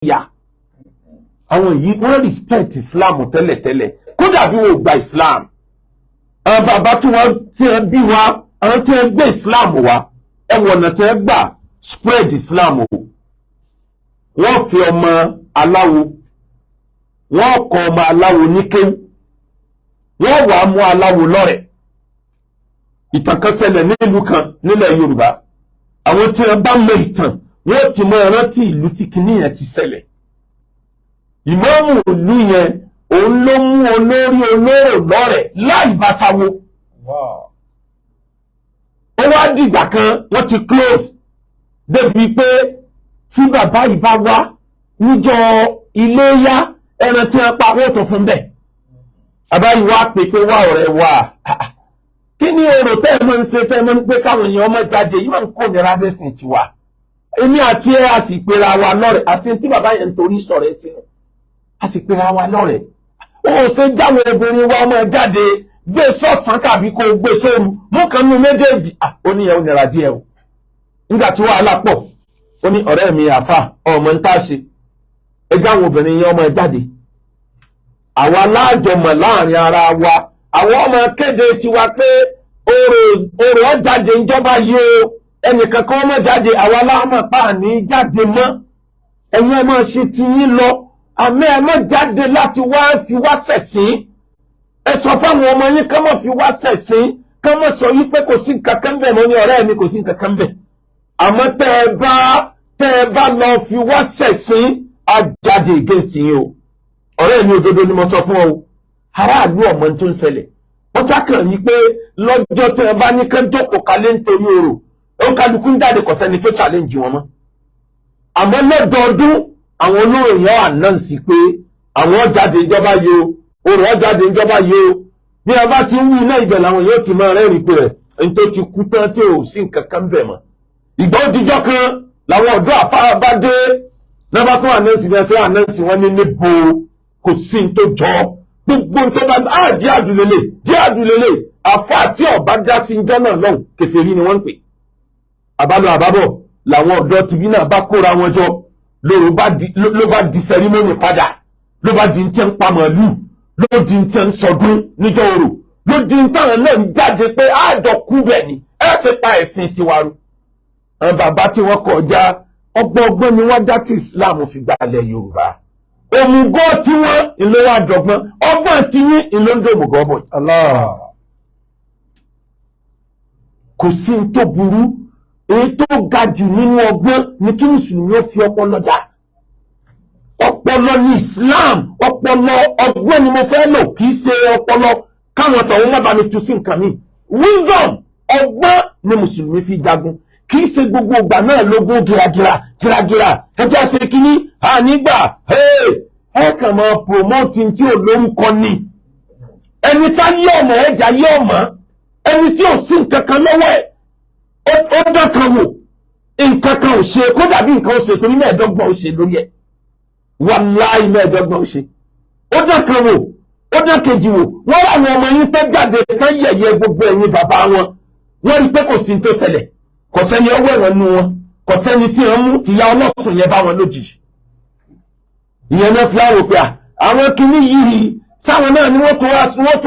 Yà àwọn yìí, wọ́n respect Islam tẹ́lẹ̀tẹ́lẹ̀, kódà bí wọ́n gba Islam. Àwọn bàbá tí wọ́n ti ń bí wa, àwọn tí wọ́n gbé Islam wá, ẹ wọ̀nà tí wọ́n gbà spread Islam o. Wọ́n fi ọmọ aláwo, wọ́n kọ́ ọmọ aláwo ní kéwú, wọ́n wàá mú aláwo lọ́rẹ̀. Ìtàn kan ṣẹlẹ̀ nílùú kan nílẹ̀ Yorùbá. Àwọn tí wọ́n bá mọ ìtàn, wọ́n ti mọ rántí ìlú tí kinní yẹn ti ṣẹlẹ̀. Ìmáàmù ìlú yẹn, òun ló mú olórí olóró lọ́rẹ̀ láì bá sáwó. Ó wá dìgbà kan, wọ́n ti close débi pé tí bàbá yìí bá wá níjọ́ iléyá, ẹran tí wọ́n pa, wọ́n tó fún bẹ́ẹ̀. Bàbá yìí wá pè pé, "Wá, ọ̀rẹ́ wa, kí ni orò tẹ́ ẹ máa ń ṣe, tẹ́ ẹ máa ń pé káwọn èèyàn máa jáde yìí, máa ń kó nira bẹ́sìn tiwa? Èmi àti ẹ a sì pera wa lọ́rẹ̀." Àti tí bàbá yẹn ń torí sọ̀rọ̀ ẹ sínú, a sì pera wa lọ́rẹ̀. Ó ṣe jáwé obìnrin wa máa jáde, gbé sọ̀sán tàbí kó o gbé sóru, mú kan nínú méjèèjì. Ó ní ẹ̀ ó nira díẹ̀ o nígbà tí wàhálà pọ̀. Ó ní, "Ọ̀rẹ́ mi àfà, ọmọ ń tá a ṣe, ẹ jáwọn obìnrin yẹn ọmọ jáde. Àwa láàjọmọ̀ láàrin ara wa, àwọn ọmọ kéde tiwa pé orò orò ọ̀jáde ńjọba yìí o. Ẹnìkan kan ọmọ jáde, àwa láàmọ̀ pa àní jáde mọ́. Ẹ̀yin ẹ máa ṣe tiyín lọ, àmọ́ ẹ má jáde láti wá fi wá ṣẹ̀sín. Ẹ sọ fáwọn ọmọ yín ká má fi wá ṣẹ̀sín, ká má sọ yí pé kò sí nǹkan kan bẹ̀ mọ́." Ní, "Ọ̀rẹ́ mi, kò sí nǹkan kan bẹ̀, àmọ́ tẹ́ ẹ bá lọ fi wá ṣẹ̀sín, á jáde against yín o. Ọ̀rẹ́ mi, òdodo ni mo sọ fún ọ o." Aráàlú ọmọ tó ń ṣẹlẹ̀, wọ́n sákàn rí pé lọ́jọ́ tí wọ́n bá ní kán jókòó kalẹ̀ nítorí orò, ó kálukú ń jáde, kò sẹ́ni tó challenge wọn mọ́. Àmọ́ lọ́dọọdún, àwọn olóró yẹn announce pé àwọn jáde ìjọba yìí o, orò jáde ìjọba yìí o. Bí wọ́n bá ti ń wí iná ibẹ̀, làwọn yóò ti máa rẹ́rìn pé rẹ̀ ẹni tó ti kú tán, tí ò sí nǹkan kan bẹ̀ mọ́. Ìgbà òjijọ́ kan làwọn ọ̀dọ́ àfárá bá dé náà, bá tún announce bí wọ́n ṣe announce. Wọ́n ní níbo? Kò sí ní tó jọ gbogbo tó bá á jíàdù lélẹ̀, jíàdù lélẹ̀. Àfa àti ọba dá sí njọ́ náà lọ́hùn, kèfèrí ni wọ́n ń pè. Àbálọ àbábọ̀, làwọn ọ̀dọ́ tìbí náà bá kóra wọn jọ, ló bá di ceremony padà, ló bá di ntẹ́ ń pa màálù, ló di ntẹ́ ń sọdún níjọ́ orò, ló di ntẹ́ náà ń jáde pé àjọ kú bẹ̀ ni ẹ ṣe pa ẹ̀sìn tiwa ru. Àwọn bàbá tí wọ́n kọjá, ọgbọ́n ọgbọ́n ni wọ́n dá tí Islam fi gbalẹ̀ Yorùbá. Òmùgọ̀ tí wọ́n ìlú wa dọ̀gbọ́n, ọgbọ́n tí yín ìlú ń dòmùgọ̀ bọ̀. Allah. Kò sí ní tó burú. Èyí tó ga jù nínú ọgbọ́n ni kí mùsùlùmí ó fi ọpọlọ dá. Ọpọlọ ní Islam. Ọpọlọ ọgbọ́n ni mo fẹ́ lò, kì í ṣe ọpọlọ káwọn tọ̀hún má bá mi tu sí nǹkan mi. Wisdom, ọgbọ́n ni mùsùlùmí fi jagun. Kì í ṣe gbogbo ìgbà náà lógún gíragíra gíragíra ẹjẹ́ ṣe kínní ànígbà. Ẹ kàn máa promote tí ò lórúkọ ni. Ẹni tá yé ọmọ ẹja yé ọmọ, ẹni tí ò sí nǹkan kan lọ́wọ́ ẹ̀, ó dán kan wò, nǹkan kan ò ṣe. Kó dàbí nǹkan ó ṣe, torí 25 ó ṣe lórí ẹ̀. Wàláì, 25 ó ṣe. Ó dán kan wò, ó dán kejì wò. Wọ́n rà àwọn ọmọ yín tó jáde tán, yẹ̀yẹ́ gbogbo ẹ̀yin bàbá wọn. Wọ́n rí pé kò sí ní tó ṣẹlẹ̀, kò sẹ́ni ọwọ́ ẹ̀wọ̀n nu wọn, kò sẹ́ni tí wọ́n mú tìyá ọlọ́sùn yẹn bá wọn lójijì. Ìyẹn náà fi àwò pé àwọn kinní yìí sáwọn náà ni wọ́n tún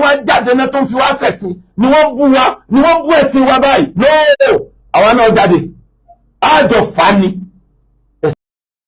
wá jáde náà, tó ń fi wá ṣẹ̀sìn ni wọ́n bú wa, ni wọ́n bú ẹ̀sìn wa báyìí lóò. Àwa náà jáde, àjọ fà ni.